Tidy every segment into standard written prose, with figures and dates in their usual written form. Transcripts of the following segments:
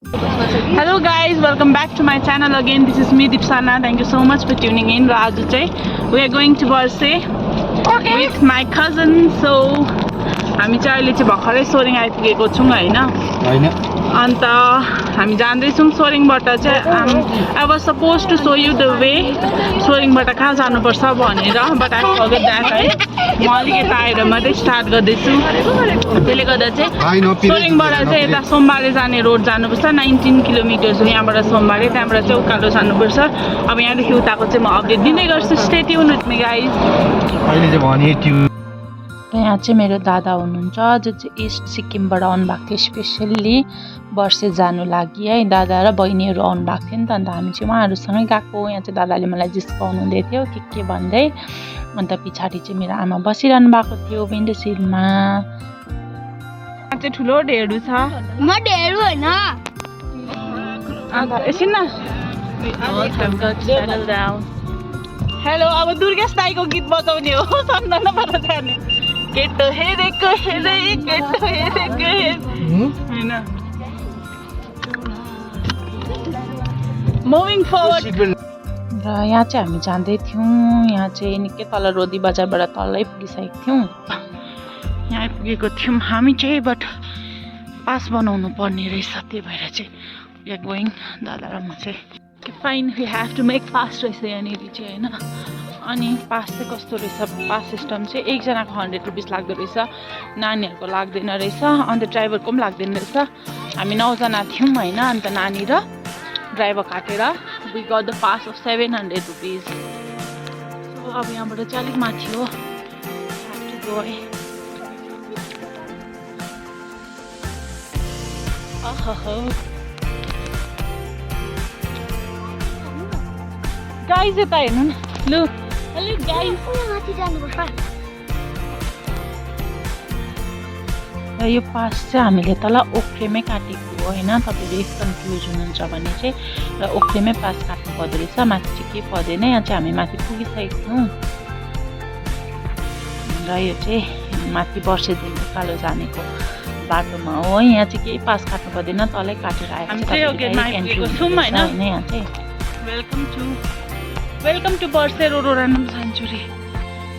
Hello guys, welcome back to my channel again. This is me Dipsana. Thank you so much for tuning in. Raju chai we are going to Barse with my cousin. So हामी चाहिँ अहिले चाहिँ भर्खरै सोरिङ आइपुगेको छौं हैन अन्त हामी जाँदै छौं सोरिङबाट चाहिँ I was supposed to show you the way सोरिङबाट कहाँ जानु पर्छ भनेर but I forgot that है म अलिकति आएर मात्रै स्टार्ट गर्दै छु त्यसले गर्दा चाहिँ सोरिङबाट चाहिँ यता सोमबारे जाने रोड जानुपर्छ 19 किलोमिटर हो यहाँबाट सोमबारे त्यहाँबाट चाहिँ उकालो जानुपर्छ अब यहाँदेखि उताको चाहिँ म अपडेट दिँदै गर्छु stay tune with me guys अहिले चाहिँ भने ट्युन यहाँ चाहिँ मेरो दादा हुनुहुन्छ जो चाहिँ इस्ट सिक्किमबाट आउनु भएको थियो स्पेसल्ली वर्षे जानु लागि है दादा र बहिनीहरू आउनु भएको थियो नि त अन्त हामी चाहिँ उहाँहरूसँगै गएको यहाँ चाहिँ दादाले मलाई जिस्काउनु हुँदै थियो के भन्दै अन्त पछाडि चाहिँ मेरो आमा बसिरहनु भएको थियो विन्डो सिलमा चाहिँ ठुलो ढेडु छ म ढेडु हैन अन्त एकछिन न हेलो अब दुर्गेश दाईको गीत बजाउने हो सन्दनबाट जाने केटो हेरेको हेरे केटो हेरेको हैन मुभिङ फरवर्ड र यहाँ चाहिँ हामी जाँदै थियौँ यहाँ चाहिँ निकै तल रोदी बजारबाट तलै पुगिसकेको थियौँ यहाँ आइपुगेको थियौँ हामी चाहिँ बट पास बनाउनु पर्ने रहेछ त्यही भएर चाहिँ वी आर गोइङ दादा र म चाहिँ fine we have to make pass रहेछ यहाँनिर चाहिँ होइन अनि पास चाहिँ कस्तो रहेछ पास सिस्टम चाहिँ एकजनाको 100 रुपिस लाग्दो रहेछ नानीहरूको लाग्दैन रहेछ अन्त ड्राइभरको पनि लाग्दैन रहेछ हामी 9 जना थियौँ होइन अन्त नानी र ड्राइभर काटेर we got the pass of 700 rupees so अब यहाँबाट चाहिँ अलिक माथि हो गाइज यता हेर्नु न लु अलिक गाइज माथि जानुपर्छ र यो पास चाहिँ हामीले तल ओख्रेमै काटेको हो होइन तपाईँले कन्फ्युज हुनुहुन्छ भने चाहिँ र ओख्रेमै पास काट्नु पर्दो रहेछ माथि चाहिँ के पर्दैन यहाँ चाहिँ हामी माथि पुगिसकेको थियौँ र यो चाहिँ माथि वर्षेदेखि उकालो जानेको बाटोमा हो यहाँ चाहिँ केही पास काट्नु पर्दैन तलै काटेर आएको छ वेलकम टु बर्से रोडोरानम सेन्चुरी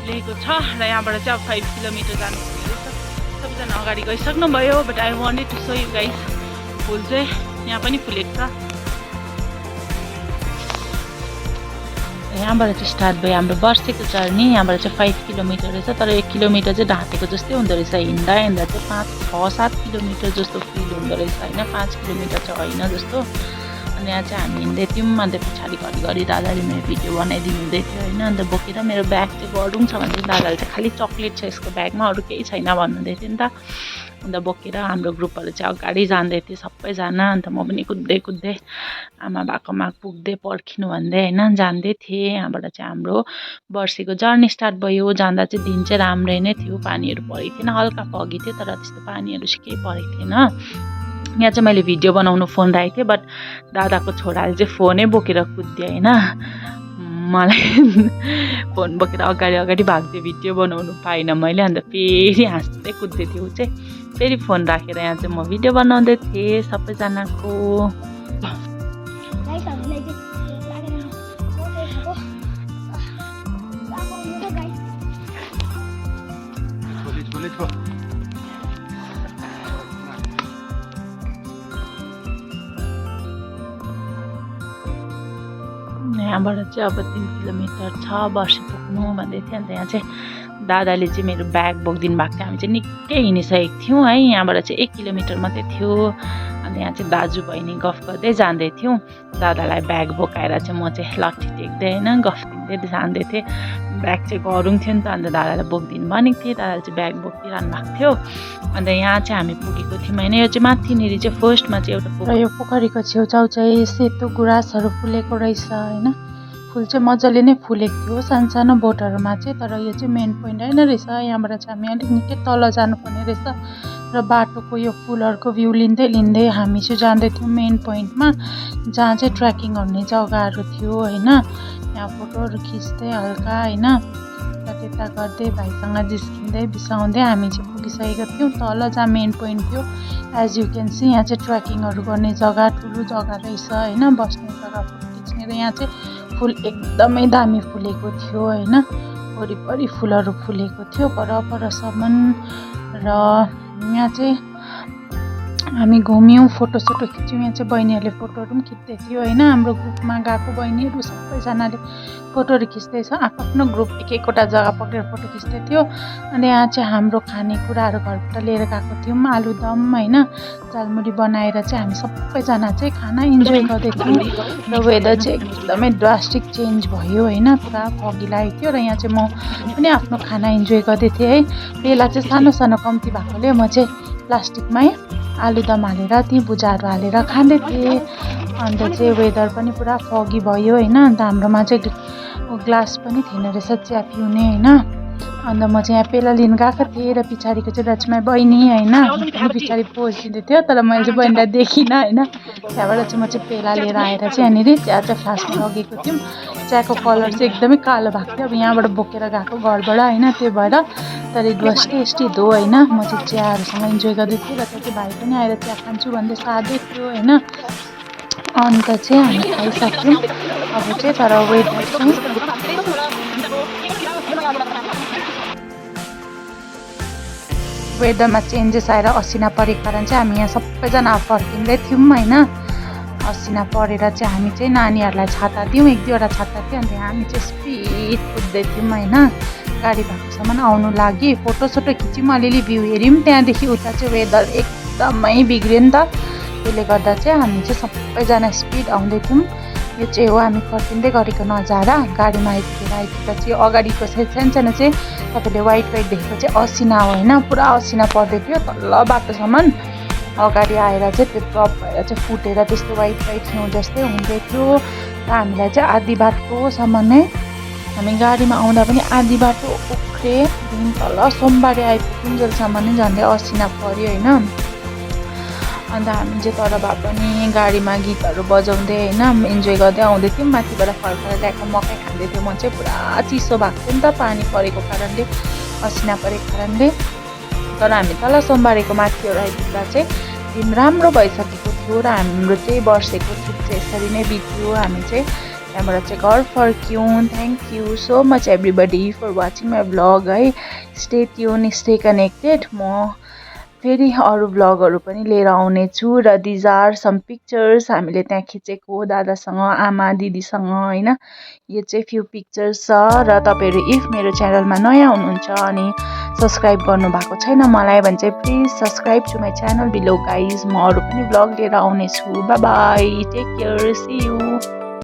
लेखेको छ र यहाँबाट चाहिँ अब 5 किलोमिटर जानुपर्ने रहेछ सबैजना अगाडि गइसक्नुभयो but I wanted to show you guys full चाहिँ यहाँ पनि फुलेको छ यहाँबाट चाहिँ स्टार्ट भयो हाम्रो वर्षेको जर्नी यहाँबाट चाहिँ 5 किलोमिटर रहेछ तर 1 किलोमिटर चाहिँ ढाँटेको जस्तै हुँदो रहेछ हिँड्दा चाहिँ 5-6-7 किलोमिटर जस्तो फिल हुँदो रहेछ होइन 5 किलोमिटर चाहिँ होइन जस्तो अनि यहाँ चाहिँ हामी हिँड्दै थियौँ अन्त पछाडि घरिघरि दादाले मेरो भिडियो बनाइदिनु हुँदै थियो होइन अन्त बोकेर मेरो ब्याग चाहिँ गरौँ छ भने दादाले चाहिँ खालि चक्लेट छ यसको ब्यागमा अरू केही छैन भन्नुहुँदै थियो नि त अन्त बोकेर हाम्रो ग्रुपहरू चाहिँ अगाडि जाँदै थियो सबैजना अन्त म पनि कुद्दै आमा बाकोमा पुग्दै पर्खिनु भन्दै होइन जाँदै थिएँ यहाँबाट चाहिँ हाम्रो वर्षेको जर्नी स्टार्ट भयो जाँदा चाहिँ दिन चाहिँ राम्रै नै थियो पानीहरू परेको थिएन हल्का फगी थियो तर त्यस्तो पानीहरू चाहिँ केही परेको थिएन यहाँ चाहिँ मैले भिडियो बनाउनु फोन राखेको थिएँ बट दादाको छोराले चाहिँ फोनै बोकेर कुद्दियो होइन मलाई फोन बोकेर अगाडि भाग्दै भिडियो बनाउनु पाइनँ मैले अन्त फेरि हाँस्दै कुद्दै थियो चाहिँ फेरि फोन राखेर यहाँ चाहिँ म भिडियो बनाउँदै थिएँ सबैजनाको यहाँबाट चाहिँ अब 3 किलोमिटर छ वर्षे पुग्नु भन्दै थियो अन्त यहाँ चाहिँ दादाले चाहिँ मेरो ब्याग बोकिदिनु भएको थियो हामी चाहिँ निकै हिँडिसकेको थियौँ है यहाँबाट चाहिँ 1 किलोमिटर मात्रै थियो अन्त यहाँ चाहिँ दाजु बहिनी गफ गर्दै जाँदै थियौँ दादालाई ब्याग बोकाएर चाहिँ म चाहिँ लट्ठी टेक्दै होइन गफ दिँदै जाँदै थिएँ ब्याग चाहिँ गरौँ थियो नि त अन्त दादालाई बोकिदिनु भनेको थिएँ दादाले चाहिँ ब्याग बोकिरहनु भएको थियो अन्त यहाँ चाहिँ हामी पुगेको थियौँ होइन यो चाहिँ माथिनिर चाहिँ फर्स्टमा चाहिँ एउटा यो पोखरीको छेउछाउ चाहिँ सेतो गुराँसहरू फुलेको रहेछ होइन फुल चाहिँ मजाले नै फुलेको थियो सानो बोटहरूमा चाहिँ तर यो चाहिँ मेन पोइन्ट होइन रहेछ यहाँबाट चाहिँ हामी अलिक निकै तल जानुपर्ने रहेछ र बाटोको यो फुलहरूको भ्यू लिँदै हामी चाहिँ जाँदै थियौँ मेन पोइन्टमा जहाँ चाहिँ ट्रेकिङ गर्ने जग्गाहरू थियो होइन यहाँ फोटोहरू खिच्दै हल्का होइन र यता त्यता गर्दै भाइसँग जिस्किँदै बिसाउँदै हामी चाहिँ पुगिसकेका थियौँ तल जहाँ मेन पोइन्ट थियो। एज यु क्यान सी यहाँ चाहिँ ट्रेकिङहरू गर्ने जग्गा ठुलो जग्गा रहेछ होइन, बस्ने जग्गा फोटो खिच्ने। र यहाँ चाहिँ फुल एकदमै दामी फुलेको थियो होइन, वरिपरि फुलहरू फुलेको थियो परसम्म। र यहाँ चाहिँ हामी घुम्यौँ, फोटोसोटो खिच्यौँ। यहाँ चाहिँ बहिनीहरूले फोटोहरू पनि खिच्दै थियो होइन, हाम्रो ग्रुपमा गएको बहिनीहरू सबैजनाले फोटोहरू खिच्दैछ, आफ्नो ग्रुप एक एकवटा जग्गा पक्रेर फोटो खिच्दै थियो। अनि यहाँ चाहिँ हाम्रो खानेकुराहरू घरबाट लिएर गएको थियौँ, आलुदम होइन, झालमुरी बनाएर चाहिँ हामी सबैजना चाहिँ खाना इन्जोय गर्दै थियौँ। र वेदर चाहिँ एकदमै ड्रास्टिक चेन्ज भयो होइन, पुरा फगी लागेको थियो। र यहाँ चाहिँ म पनि आफ्नो खाना इन्जोय गर्दै थिएँ है। पेला चाहिँ सानो सानो कम्ती भएकोले म चाहिँ प्लास्टिकमै आलुदम हालेर ती भुजाहरू हालेर खाँदै थिएँ। अन्त चाहिँ वेदर पनि पुरा फगी भयो होइन, अन्त हाम्रोमा चाहिँ ग्लास पनि थिएन रहेछ चिया पिउने होइन। अन्त म चाहिँ यहाँ पेला लिन गएको थिएँ र पछाडिको चाहिँ दाजुमाई बहिनी होइन, पछाडि पोज दिँदै थियो, तर मैले चाहिँ बहिनीलाई देखिनँ होइन। त्यहाँबाट चाहिँ म चाहिँ पेला लिएर आएर चाहिँ यहाँनिर चिया चाहिँ फ्लास्कमा लगेको थियौँ। चियाको कलर चाहिँ एकदमै कालो भएको थियो, अब यहाँबाट बोकेर गएको घरबाट होइन, त्यो भएर। तर इट वाज टेस्टी दो होइन। म चाहिँ चियाहरूसँग इन्जोय गर्दै थिएँ र त्यो भाइ पनि आएर चिया खान्छु भन्दै सादै थियो होइन। अन्त चाहिँ हामी खाइसक्यौँ अब चाहिँ, तर वेदर चाहिँ वेदरमा चेन्जेस आएर असिना परेको कारण चाहिँ हामी यहाँ सबैजना फर्किँदै थियौँ होइन। असिना परेर चाहिँ हामी चाहिँ नानीहरूलाई छाता दियौँ, एक दुईवटा छाता थियो। अन्त हामी चाहिँ स्पिड कुद्दै थियौँ होइन, गाडी भएकोसम्म आउनु लागि। फोटोसोटो खिच्यौँ, अलिअलि भ्यू हेऱ्यौँ। त्यहाँदेखि उता चाहिँ वेदर एकदमै बिग्रियो नि त, त्यसले गर्दा चाहिँ हामी चाहिँ सबैजना स्पिड आउँदै थियौँ। यो चाहिँ हो हामी फर्किँदै गरेको नजारा। गाडीमा आइपुग्दा चाहिँ अगाडिको चाहिँ सानो चाहिँ तपाईँले वाइट देखेको चाहिँ असिना हो होइन, पुरा असिना पर्दै थियो तल्ल बाटोसम्म। अगाडि आएर चाहिँ त्यो ड्रप भएर चाहिँ फुटेर त्यस्तो वाइट हिउँ जस्तै हुँदै थियो। र हामीलाई चाहिँ आधी बाटोसम्म नै, हामी गाडीमा आउँदा पनि आधी बाटो उक्रे तल सोमबारे आइपुग्यौँ जसम्म नै झन्डै असिना पऱ्यो होइन। अन्त हामी चाहिँ तर भए पनि गाडीमा गीतहरू बजाउँदै होइन इन्जोय गर्दै आउँदै थियौँ। माथिबाट फर्केर ल्याएको मकै खाँदै थियौँ। म चाहिँ पुरा चिसो भएको थियो नि त, पानी परेको कारणले, असिना परेको कारणले। तर हामी तल सोमबारेको माथिबाट आइपुग्दा चाहिँ दिन राम्रो भइसकेको थियो र हाम्रो चाहिँ वर्षेको छुट चाहिँ यसरी नै बित्यो। हामी चाहिँ त्यहाँबाट चाहिँ घर फर्क्यौँ। Thank you so much everybody for watching my vlog है। Stay tune, stay connected. म फेरि अरू भ्लगहरू पनि लिएर आउनेछु। र दिज आर सम पिक्चर्स हामीले त्यहाँ खिचेको दादासँग, आमा दिदीसँग होइन। यो चाहिँ फ्यु पिक्चर्स छ। र तपाईँहरू इफ मेरो च्यानलमा नयाँ हुनुहुन्छ अनि सब्सक्राइब गर्नुभएको छैन मलाई भने चाहिँ please subscribe to my channel below guys. म अरू पनि भ्लग लिएर आउनेछु। Bye bye, take care, see you.